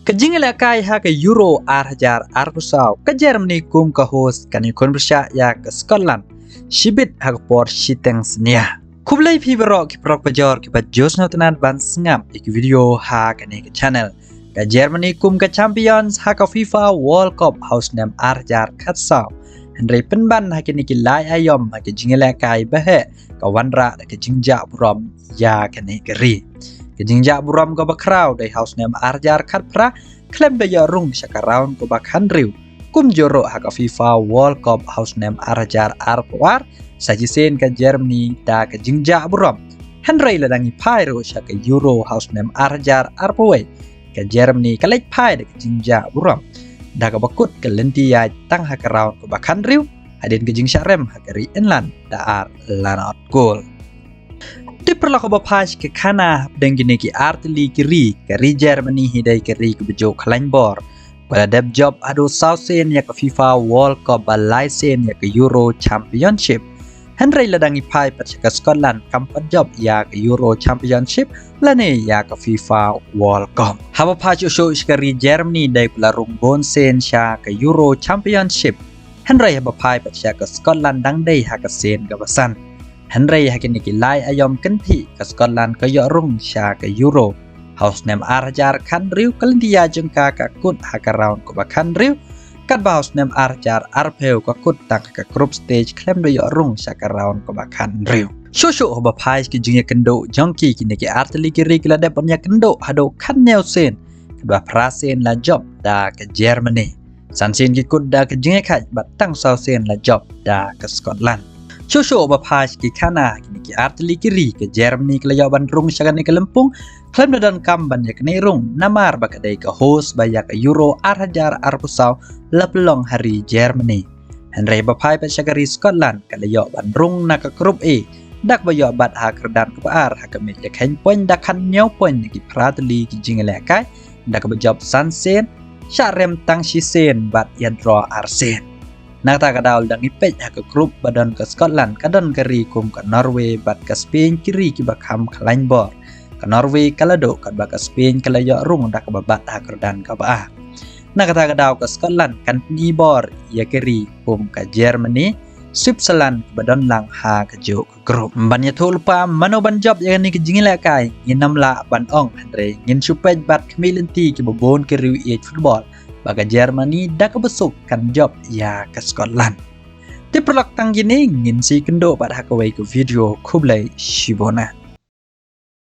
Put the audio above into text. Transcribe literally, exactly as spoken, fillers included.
Ka jingïalehkai ha ka Euro ar hajar arphew saw, ka Germany kum ka host kan ïakhun pyrshah ïa ka Scotland shibit ha ka por shiteng synñia. Khublei phi baroh ki paralok bajor kiba ju sngewtynnad ban sngap ïa ki video ha kane ka channel. Ka Germany kum ka champions ha ka FIFA World Cup ha u snem ar hajar khatsaw. Hynrei pynban ha kine ki lai aïom ha ka jingïalehkai baheh ka wanrah da ka jingjah burom ïa kane ka ri. Ka jingjah burom kaba khraw dei ha u snem ar hajar khatphra khlem da ïoh rung sha ka round kaba khathynriew. Kumjuh ruh ha ka FIFA World Cup ha u snem ar hajar arphew ar, sa shisien ka Germany da ka jingjah burom. Hynrei lada ngi phai ruh sha ka Euro ha u snem ar hajar arphew wei, ka Germany ka leit phai da ka jingjah burom da kaba kut ka lynti ïaid tang ha ka round kaba khathynriew hadien ka jingshah rem ha ka ri England da ar la not goal. Te paralok, haba phai sha ka khana hapdeng kine ki artylli ki ri, ka ri Germany hi dei ka ri kaba ju khlaiñ bor, ba la dep jop haduh saw sien ïa ka FIFA World Cup bad lai sien ïa ka Euro Championship. Hynrei lada ngi phai pat sha ka Scotland kam pat jop ïa ka Euro Championship lane ïa ka FIFA World Cup. Haba phai shuh shuh sha ka ri Germany dei ba la rung bun sien sha ka Euro Championship. Hynrei haba phai pat sha ka Scotland dang dei ha ka sien kaba san. Hynrei ha kine ki lai aïom kynthih ka Scotland ka ïoh rung sha ka Euro ha u snem ar hajar khathynriew, ka lynti ïaid jong ka ka kut ha ka round kaba khathynriew. Katba ha u snem ar hajar arphew ka kut tang ha ka group stage khlem da ïoh rung sha ka round kaba khathynriew. Shuh shuh haba phai sha ki jingïakynduh jong ki, kine ki artylli ki ri ki la dep ban ïakynduh haduh khathynñiew sien, katba phra sien la jop da ka Germany. San sien ki kut da ka jingïakhaid bad tang saw sien la jop da ka Scotland. Shuh shuh haba phai sha ki khana, kine ki artylli ki ri, ka Germany ka la ïoh ban rung sha kane ka lympung khlem da donkam ban ïaknieh rung, namar ba ka dei ka host ba ïa ka Euro ar hajar arphew saw la pynlong ha ri Germany. Hynrei haba phai pat sha ka ri Scotland ka la ïoh ban rung na ka group A da kaba ïoh bat ha ka kyrdan kaba ar ha ka miej ïakheiñ point da khathynñiew point na ki phra tylli ki jingïalehkai, da kaba jop san sien, shah rem tang shi sien bad ïa draw ar sien. Na kata ka daw lada ngi peit ha ka group ba don ka Scotland, ka don ka ri kum ka Norway bad ka Spain, ki ri kiba kham khlaiñ bor. Ka Norway ka la duh katba ka Spain ka la ïoh rung da kaba bat ha ka kyrdan kaba ar. Na kata ka daw ka Scotland kan pyni bor ïa ki ri kum ka Germany, Switzerland ba don lang ha kajuh ka group. Ban ïathuh lypa mano ban jop ïa kane ka jingïalehkai ngin ym lah ban ong, hynrei ngin shu peit bad khmih lynti kiba bun ki riew ïeit football ba ka Germany da kaba suk kan jop ïa ka Scotland. Te paralok, tang kine ngin sa ïakynduh bad ha kawei ka video. Khublei shibun.